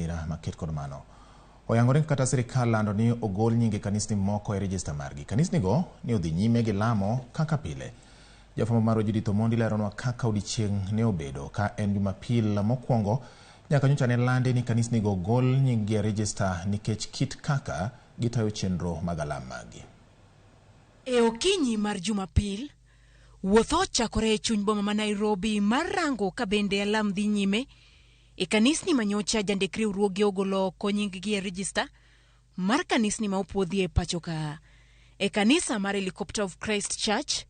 masira maket kod mano. Oyangore ni kata sirikal lando ni ogol nyinge kanisni moko e rejista margi. Kanisnigo ne odhi nyime gi lamo kaka pile. Jafwambo marwa Judith Omondi leronwa kaka odiechieng' ne obedo ka en Jumapil mokwongo nyaka nyocha ne landi ni kanisnigo ogol nying-gi e rejista nikech kit kaka gitayo chenro mag alam maggi. E okinyi mar Jumapil, wuoth ochakore e chuny boma ma Nairobi mar rango ka bende alam dhi nyime e kanisni ma nyocha jandik riwruoge ogolo oko nying-gi e rejista mar kanisni ma opuodhi e pacho ka. E kanisa mar Helicopter of Christ Church,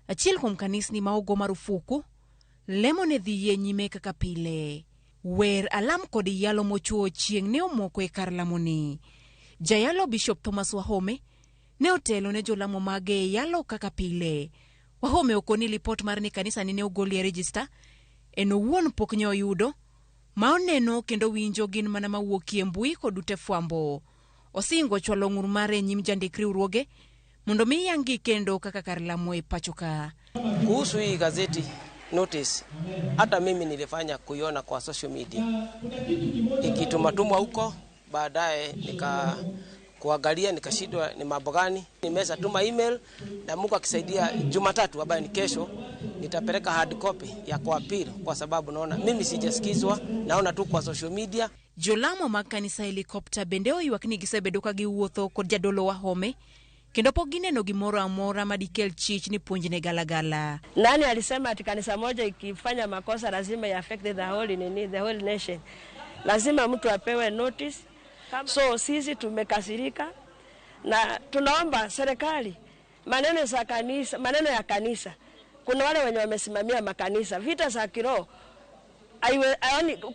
achiel kuom kanisni ma ogo marufuku, lemo ne dhi yie nyime kaka pile. Wer alam kod yalo mochuo chieng' ne omoko e kar lamoni. Jayalo Bishop Thomas Wahome ne otelo ne jolamo mage e yalo kaka pile. Wahome okoni lipot mar ni kanisa ni ne ogolie rejista en owuon pok ne oyudo ma oneno kendo winjo gin mana mawuokie mbui kod ute fwambo. Osingo chwalo ng'ur mare e nyim jandik riwruoge mondo mi yangi kendo kaka kar lamo e pacho ka. Kuhusu hii gazeti notice, hata mimi nilifanya kuiona kwa social media ikitumatumwa huko, baadaye nika kuangalia nikashindwa ni mambo gani. Nimesha tuma email na Mungu akisaidia, Jumatatu ambayo ni kesho, nitapeleka hard copy ya kwa appeal, kwa sababu naona mimi sijasikizwa, naona tu kwa social media. Jolamo mag kanisa Helicopter bende oywak ni gisebedo ka giwuotho kod jadolo Wahome kendo pok gineno gimoro amora madikel chich ni puonjne galagala. Nani alisema ati kanisa moja ikifanya makosa lazima ya affect the whole nini, the whole nation? Lazima mtu apewe notice. So sisi tumekasirika na tunaomba serikali maneno za kanisa, maneno ya kanisa. Kuna wale wenye wamesimamia makanisa, vita za kiroho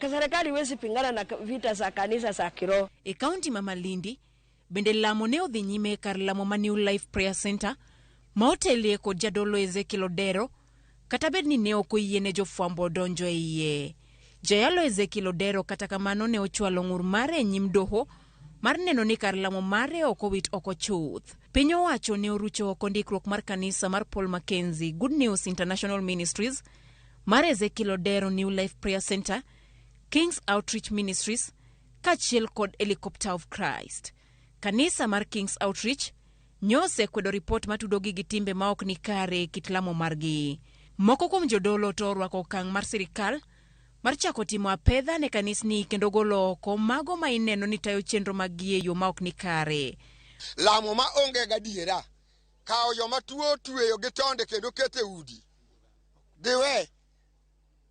serikali iwezi pingana na vita za kanisa za kiroho. E kaunti ma Malindi bende lamo ne odhi nyime kar lamo ma New Life Prayer Center ma otelie kod jadolo Ezekiel Odero kata bed ni ne ok oyiene jofwambo donjo e iye. Jayalo Ezekiel Odero kata kamano ne ochwalo ng'ur mare e nyim doho mar neno ni kar lamo mare ok owit oko chuth. Piny owacho ne orucho oko ndikruok mar kanisa mar Paul Mackenzie Good News International Ministries mar Ezekiel Odero New Life Prayer Center, King's Outreach Ministries kaachiel kod Helicopter of Christ. Kanisa mar King's Outreach nyo osekwedo ripot matudogi gi timbe ma ok ni kare e kit lamo margi. Moko kuom jodolo to orwako okang' mar sirikal mar chako timo apedha ne kanisni kendo golo oko mago ma ineno ni tayo chenro maggi e yo ma ok ni kare. Lamo ma onge gadiera, kawo joma tuo tweyo gi tonde kendo keto e udi. Giwe.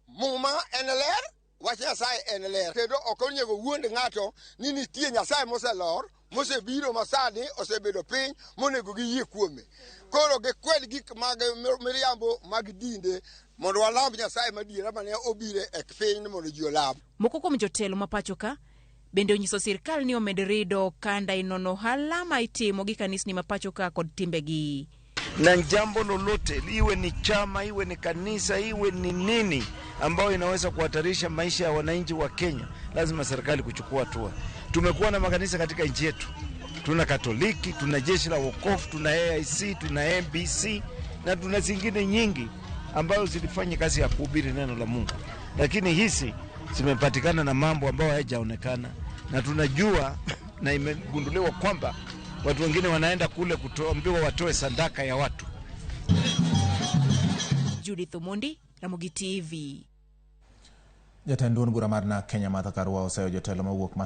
Muma en ler, wach Nyasaye en ler. Kendo ok onego wuond ng'ato ni nitie Nyasaye moselor, mosebiro ma sani osebedo piny monego giyie kuome. Koro gikwed gik mag miriambo mag dinde mondo walam Nyasaye madiera mane obiro e piny mondo ji olam. Moko kuom jotelo ma pacho ka bende onyiso sirkal ni omed rido okanda e nono ohala ma itimo gi kanisni ma pacho ka kod timbegi. Na jambo lolote iwe ni chama iwe ni kanisa iwe ni nini ambayo inaweza kuhatarisha maisha ya wananchi wa Kenya, lazima serikali kuchukua hatua. Tumekuwa na makanisa katika nchi yetu, tuna Katoliki, tuna jeshi la wokovu, tuna AIC, tuna MBC na tuna zingine nyingi ambazo zilifanya kazi ya kuhubiri neno la Mungu, lakini hizi zimepatikana na mambo ambayo hayajaonekana, na tunajua na imegunduliwa kwamba watu wengine wanaenda kule kuambiwa watoe sadaka ya watu. Judith Omondi, Ramogi TV. Jatend duond bura mar NARC Kenya Martha Karua oseyo jotelo mawuok